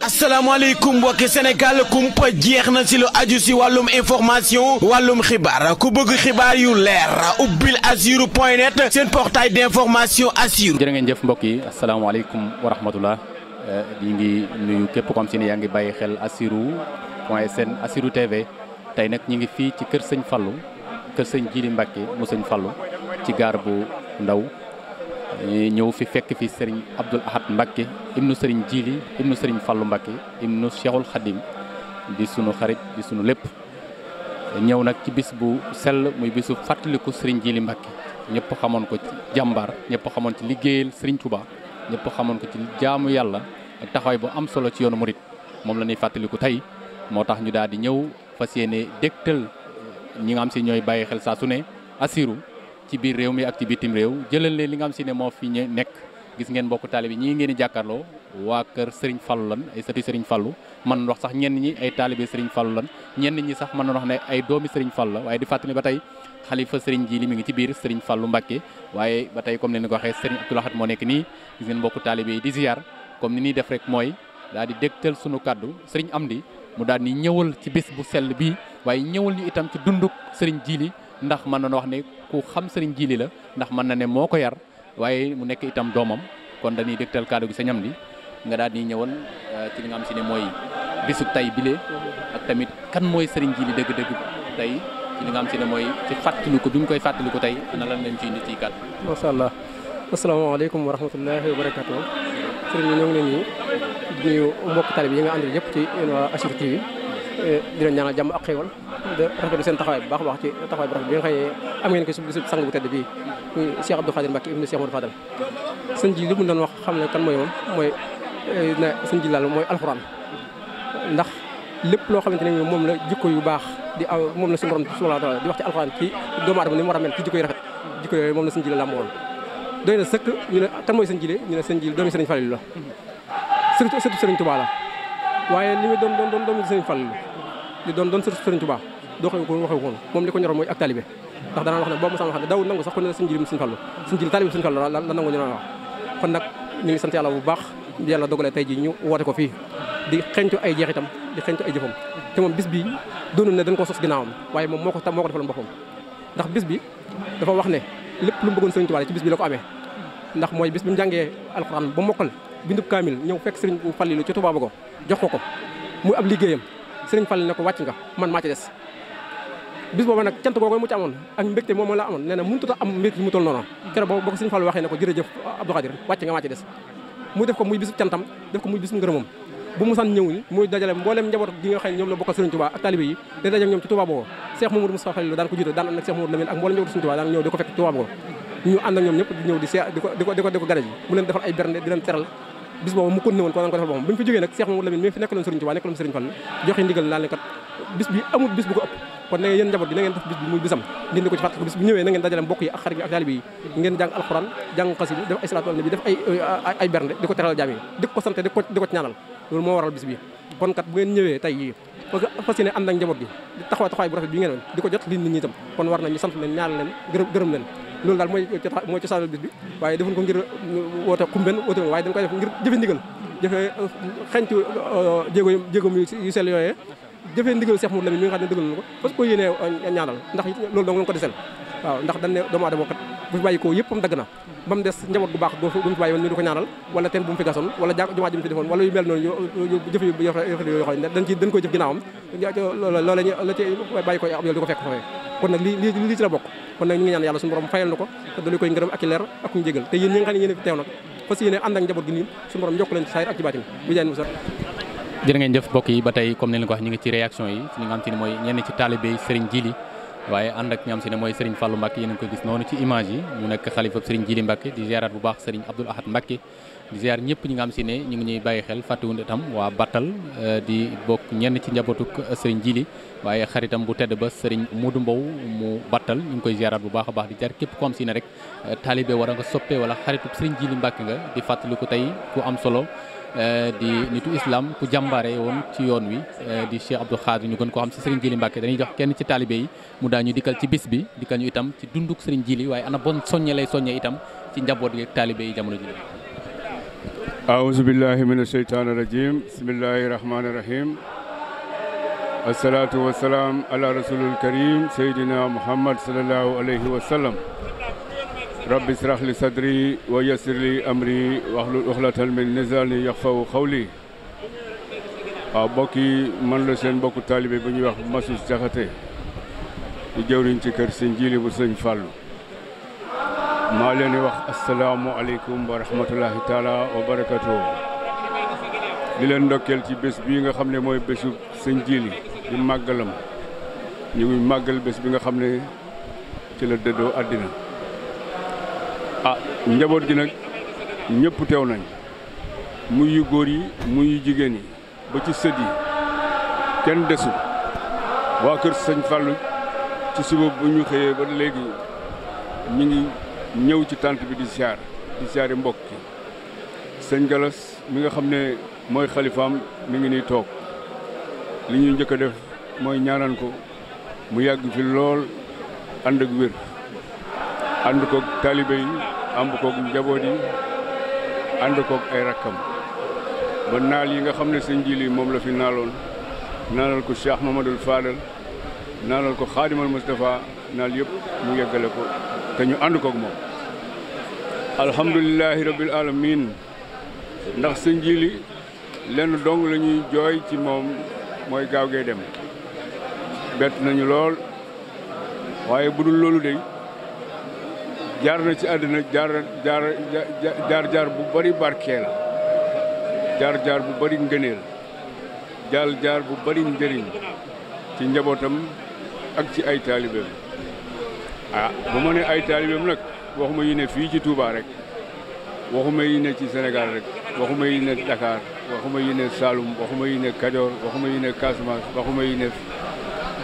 asalaamaaleykum mbokki Sénégal kumpa jeex na si lu aju si wàllum information wàllum xibaar ku bëgg xibaar yu leer ubbil assirou.net seen portail d'information Assirou. jërë ngeen jëf mbokk yi asalaamaaleykum wa rahmatullah di ngi nuyu képp comme si ne yaa ngi bàyyi xel assirou.sn Assirou TV tey nag ñi ngi fii ci kër sëñ Fallou kër sëñ Jili Mbacke mu sëñ Fallou ci gaar bu ndaw ñëw fi fekk fi Serigne Abdoul Ahad Mbacke ibnu Serigne Jili ibnu Serigne Fallou Mbacke ibnu Cheikhul Khadim di sunu xarit di sunu lépp ñëw nag ci bis bu sell muy bisu fàttaliku Serigne Jili Mbacke ñëpp xamoon ko ci jàmbaar ñëpp xamoon ci liggéeyal Serigne Touba ñëpp xamoon ko ci jaamu yàlla ak taxawaay bu am solo ci yoonu murit moom la ñuy fàttaliku tey moo tax ñu daal di ñëw fas yéene dégtal ñi nga xam si ñooy bàyyi xel saa su ne Assirou ci biir réew mi ak ci bitim réew jëlal leen li nga xam si ne moo fi nekk gis ngeen mbokku taalibe bi ñii ngeen di jàkkaarloo waa kër Serigne Fallou lan ay sëti Serigne Fallou mën na wax sax ñenn ñi ay taalibe Serigne Fallou lan ñenn ñi sax mën na wax ne ay doomi Serigne Fallou la waaye di fàttali ba tey xalifa Serigne Jili mi ngi ci biir Serigne Fallou Mbacke waaye ba tey comme ni ko waxee Serigne Abdoul Ahad moo nekk nii gis ngeen mbokku taalibe yi di ziar comme ni ñuy def rek mooy daal di dégtal sunu kaddu Serigne Amdi mu daal di ñëwal ci bis bu sell bii waaye ñëwal ñu itam ci dunduk Serigne Jili ndax mën na wax ne ku xam Serigne Jili la ndax mën na ne moo ko yar waaye mu nekk itam doomam kon dañuy dégtal kaddu gi sa ñam di nga daal di ñëwal ci li nga xam si ne mooy bisu tay bile ak tamit kan mooy Serigne Jili dëgg-dëgg tey ci li nga xam si ne mooy ci fàttaliku bi ñu koy fàttaliku tey ana lan lañ ciy nit yi kat. macha allah asalaamaaleykum wa rahmatullahi wa barakatuh sëriñ bi ñoo ngi leen di nuyu mbokk talib yi nga àndal yëpp ci waa Assirou TV di leen ñaanal jàmm ak xéwal de rafetlu seen taxawaay bu baax a baax ci taxawaay bu rafet bi nga xëyee am ngeen ko si sang bu tedd bii muy Cheikh Abdou Khadir Mbacke ibnu Cheikh Modou Fadal sëñ ji li mu doon wax xam ne kan mooy moom mooy ne sëñ ji laal mooy alxuraan ndax lépp loo xamante ne moom la jikko yu baax di aw moom la suñu borom subhanahu wa taala di wax ci alxuraan ci doomu aadama ni mu war a mel ci jikko yu rafet jikko yooyu moom la sëñ ji la làmb woon doy na sëkk ñu ne kan mooy sëñ Jili ñu ne sëñ Jili doomi Sëriñ Fallilu la surtout Sëriñ Touba la waaye li muy doon doomi Sëriñ Fallilu li doon surtout Sëriñ Touba doo xew ko waxew ko moom li ko ñoroon mooy ak talibé ndax danaan wax ne boobu mosaan wax ne daw nangu sax ko ne sëñ Jili mu Sëriñ Fallu sëñ Jili talibé Sëriñ Fallu la nangu ñu wax kon nag ñu ngi sant yàlla bu baax yàlla dogalee tey ji ñu woote ko fii di xeñtu ay jeexitam di xeñtu ay jëfam te moom bis bi doonul ne dañ ko sos ginnaawam waaye moom moo ko defaloon boppam ndax bis bi dafa wax ne lépp lu mu bëggoon Sëriñ Touba ci bis bi la ko amee ndax mooy bis bi mu jàngee alxuraan ba mokkal bindub kaamil ñëw fekk Sëriñ Fallilu ci Touba ba ko jox ko muy ab liggéeyam Sëriñ Fallilu ne ko wàcc nga man maa ci des bis boobu nag cant googu mu ci amoon ak mbégte moom la amoon nee na mënut a am mbégte mu toll noonu keroog boo ko Sëriñ Fallu waxee ne ko jërëjëf Abdou Khadir wàcc nga maa ci des mu def ko muy bisu cantam def ko muy bisu ngërëmam bu mu san ñëw ni muy dajale mboolem njaboot gi nga xam ne ñoom la bokkal Sëriñ Touba ak talibé yi da dajale ñoom ci Touba boobu Cheikh Mamadou Moustapha Fallilu daan ko jiite daan ànd ak Cheikh Mamadou Lamine ak mboolem njaboot Sëriñ Touba daan ñëw di ko fekk Touba boobu ñu ànd ak ñoom ñëpp di ñëw di ko gane ji mu leen defal ay bernde di leen teral bis boobu mu continué woon ko daan ko defal boppam bi ñu fi jógee nag Cheikh Mamadou Lamine mi fi nekkaloon Sëriñ Touba nekkaloon Sëriñ Fallu joxe ndigal naa leen kat bis bi amul bis bu ko ëpp kon na yéen njaboot gi na ngeen def bis bi muy bisam ngeen ko ci fàttali bis bu ñëwee na ngeen dajale mbokk yi ak xarit yi ak taalibe yi ngeen jàng alxuraan jàng xasida def ay salaatu ala nabi def ay bernde di ko teral jaam yi di ko sant di ko ci ñaanal loolu moo waral bis bi kon kat bu ngeen ñëwee tey yii fas yéene ànd ak njaboot gi di taxawaay bu rafet bi ngeen di ko jot li nit ñi itam kon war nañu sant leen ñaanal leen gërëm leen loolu daal mooy cosaanal bis bi waaye defuñ ko ngir woote xumben woote waaye dañ koy def ngir jëfe ndigal jëfe xeñtu jéego yu sell yooyee jëfee ndigal Cheikh Mamadou Lamine mi nga xam ne dëggal na ko parce que ko yéenee ñaanal ndax loolu dong lañ ko desel waaw ndax dañ ne doomu aadama kat bu fi bàyyi ko yëppam dagg na ba mu des njaboot gu baax bu fi bàyyi woon ñu di ko ñaanal wala teen bu mu fi gasoon wala jumaa ji mu fi defoon wala yu mel noonu jëf yu yoo xam ne dañ koy jëf ginnaawam loolu la ci bàyyi ko ab yool di ko fekk foofee kon nag lii ci la bokk kon nag ñu ngi ñaan yàlla suñu borom fayal na ko te dañu koy ngërëm ak i leer ak ñu jégal te yéen ñi nga xam ne yéen fi teew nag fas yéene ànd ak njaboot gi nii suñu borom jokk leen ci saayir ak ci baatin bi jaay musa jërë ngeen jëf mbokk yi ba tey comme ni leen ko wax ñu ngi ci réaction yi ñi nga xam te ne mooy ñenn ci taalibe yi Serigne Jili waaye ànd ak ñi nga xam te ne mooy Serigne Fallou Mbacke yéen a ngi koy gis noonu ci image yi mu nekk xalifa Serigne Jili Mbacke di ziaraat bu baax Serigne Abdoul Ahad Mbacke di ziar ñëpp ñi nga xam si ne ñu ngi ñuy bàyyi xel fàttewuñu itam waa Battal di bokk ñenn ci njabootuk Serigne Jili waaye xaritam bu tedd ba Serigne Modou Mbow mu Battal ñu ngi koy ziaraat bu baax a baax di jaar képp ko am si ne rek taalibe war a nga soppe wala xaritub Serigne Jili Mbacke nga di fàttaliku tey ku am solo di nitu islam ku jàmbaare woon ci yoon wi di Cheikh Abdou Khadir ñu gën koo xam si Serigne Jili Mbacke dañuy jox kenn ci taalibe yi mu daa ñu dikkal ci bis bi dikkal ñu itam ci dunduk Serigne Jili waaye ana bon soññe lay soññe itam ci njaboot gi ak taalibe yi jamono ji أعوذ بالله من الشيطان الرجيم بسم الله الرحمن الرحيم الصلاة والسلام على رسول الكريم سيدنا محمد صلى الله عليه وسلم رب اشرح لي صدري ويسر لي أمري واحلل عقدة من لساني يفقهوا قولي bokki man la seen bokku taalibe bu ñuy wax Massus Jaxate di jëwriñ ci kër Sëñ Jili bu Sëñ Fallu maa leen di wax asalaamualeykum wa rahmatullahi taala wa barakatuh di leen ndokkeel ci bés bii nga xam ne mooy bésu Sëñ Jili di màggalam ñu ngi màggal bés bi nga xam ne ci la dëddoo àddina njaboot gi nag ñëpp teew nañ muy yu góor yi muy yu jigéen yi ba ci sët yi kenn desul waa kër Sëñ Fallu ci suba bu ñu xëyee ba léegi ñu ngi ñëw ci tànt bi di siyaari mbokk yi sëñ Galas mi nga xam ne mooy xalifaam mi ngi nii toog li ñuy njëkk a def mooy ñaanal ko mu yàgg fi lool ànd ak wér ànd koog taalibe yi ànd koog njaboot yi ànd koog ay rakkam ba naal yi nga xam ne Sëñ Jili moom la fi naalal ko Cheikh Mamadou Fadal naalal ko Xaadimal Mustafa naal yëpp mu yeggale ko te ñu ànd koog moom alhamdulilahi rabbil alamin ndax Sëñ Jili lenn dong la ñuy jooy ci moom mooy gaaw gee dem bett nañu lool waaye bu dul loolu de jaar na ci àddina jaar bu bari barkeel jaar bu bari ngëneel jaar bu bari njëriñ ci njabootam ak ci ay taalibeem bu ma ne ay taalibeem nag waxuma yi ne fii ci Touba rek waxuma yi ne ci Sénégal rek waxuma yi ne Dakar waxuma yi ne Saloum waxuma yi ne Kajoor waxuma yi ne Casamance waxuma yi ne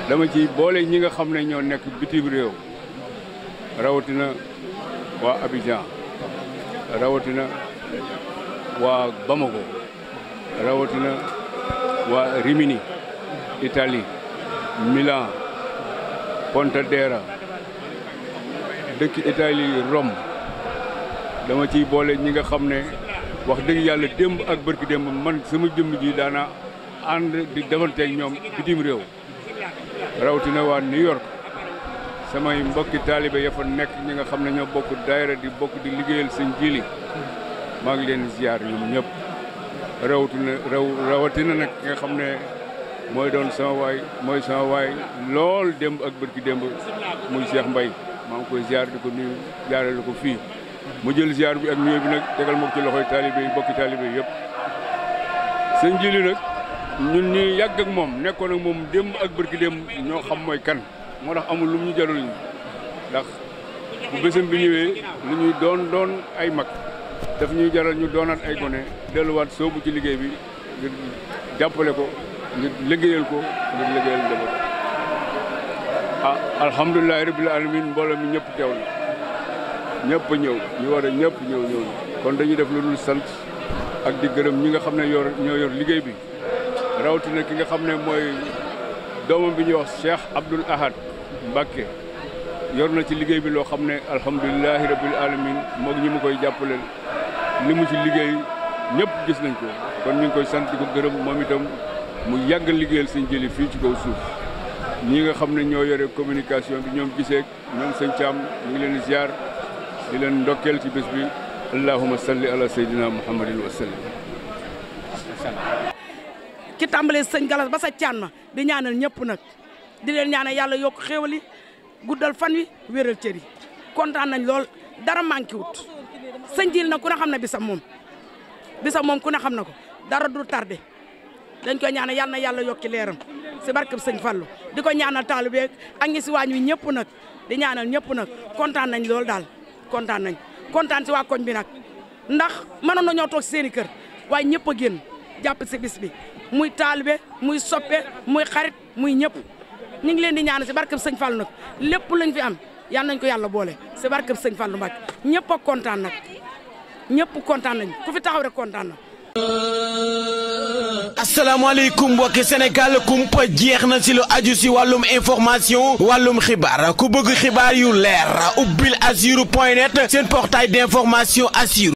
dama ci boole ñi nga xam ne ñoo nekk bitim réew rawatina waa Abidjan rawatina waa Bamako rawatina waa Rimini Italie Milan Pontedera dëkk Italie Rome dama ciy boole ñi nga xam ne wax dëgg yàlla démb ak bërki démb man sama jëmm ji daana ànd di defanteeg ñoom bitim réew rawatina waa New York samay mbokki taalibe ya fa nekk ñi nga xam ne ñoo bokk daayira di bokk di liggéeyal Sëñ Jili maa ngi leen ziar ñoom ñëpp rawatina nag nga xam ne mooy doon sama waay lool démb ak bërki démb muy Cheikh Mbaye maa ngi koy ziar di ko nuyu jaarale ko fii mu jël ziar bi ak nuyoo bi nag tegal ma ko ci loxoy taalibe yi bokki taalibe yi yëpp Sëñ Jili nag ñun ñi yàgg ak moom nekkoon ak moom démb ak bërki démb ñoo xam mooy kan moo tax amul lu mu ñu jarul ñu ndax bu bésam bi ñëwee lu ñuy doon ay mag daf ñuy jaral ñu doonaat ay gone delluwaat soobu ci liggéey bi ngir jàppale ko ngir liggéeyal ko ngir liggéeyal njaboot alhamdulilahi rabbil alamin mbooloo mi ñëpp teew na ñëpp a ñëw ñu war a ñëpp ñëw na kon dañuy def lu dul sant ak di gërëm ñi nga xam ne ñoo yor liggéey bi rawatina ki nga xam ne mooy doomam bi ñuy wax Cheikh Abdoul Ahad Mbacké yor na ci liggéey bi loo xam ne alhamdulilahi rabbil alamin moog ñi mu koy jàppaleel li mu ci liggéey ñëpp gis nañ ko kon ñu ngi koy sant di ko gërëm moom itam mu yàgg liggéeyal Sëñ Jili fii ci kaw suuf ñi nga xam ne ñoo yore communication bi ñoom giseek ñoom Sëñ Caam ñu ngi leen di ziar di leen ndokkeel ci bés bi allahumma salli ala sayyidina muhammadin wa sallim ki tàmbalee Sëñ Galas ba sa caan ma di ñaanal ñëpp nag di leen ñaanal yàlla yokk xéewal yi guddal fan wi wéral cër yi kontaan nañ lool dara manqué wut Sëñ Jili nag ku ne xam ne bisam moom ku ne xam na ko dara du tardé dañ koy ñaanal yal na yàlla yokki leeram si barkeb Sëñ Fallu di ko ñaanal taalibe ak ñi si waañ wi ñëpp nag di ñaanal ñëpp nag kontaan nañ lool daal kontaan si waa koñ bi nag ndax mënoon nañoo toog si seen i kër waaye ñëpp a génn jàpp si bis bi muy taalibe muy soppe muy xarit muy ñëpp ñu ngi leen di ñaanal si barkeb Sëñ Fallu nag lépp lañ fi am yal nañ ko yàlla boole si barkeb Sëñ Fallu Mbàkke ñëpp a kontaan nag ñëpp kontaan nañ ku fi taxaw rek kontaan na. asalaamaaleykum mbokki Sénégal kumpa jeex na si lu aju si wàllum information wàllum xibaar ku bëgg xibaar yu leer ubbil assirou.net seen portail d'information Assirou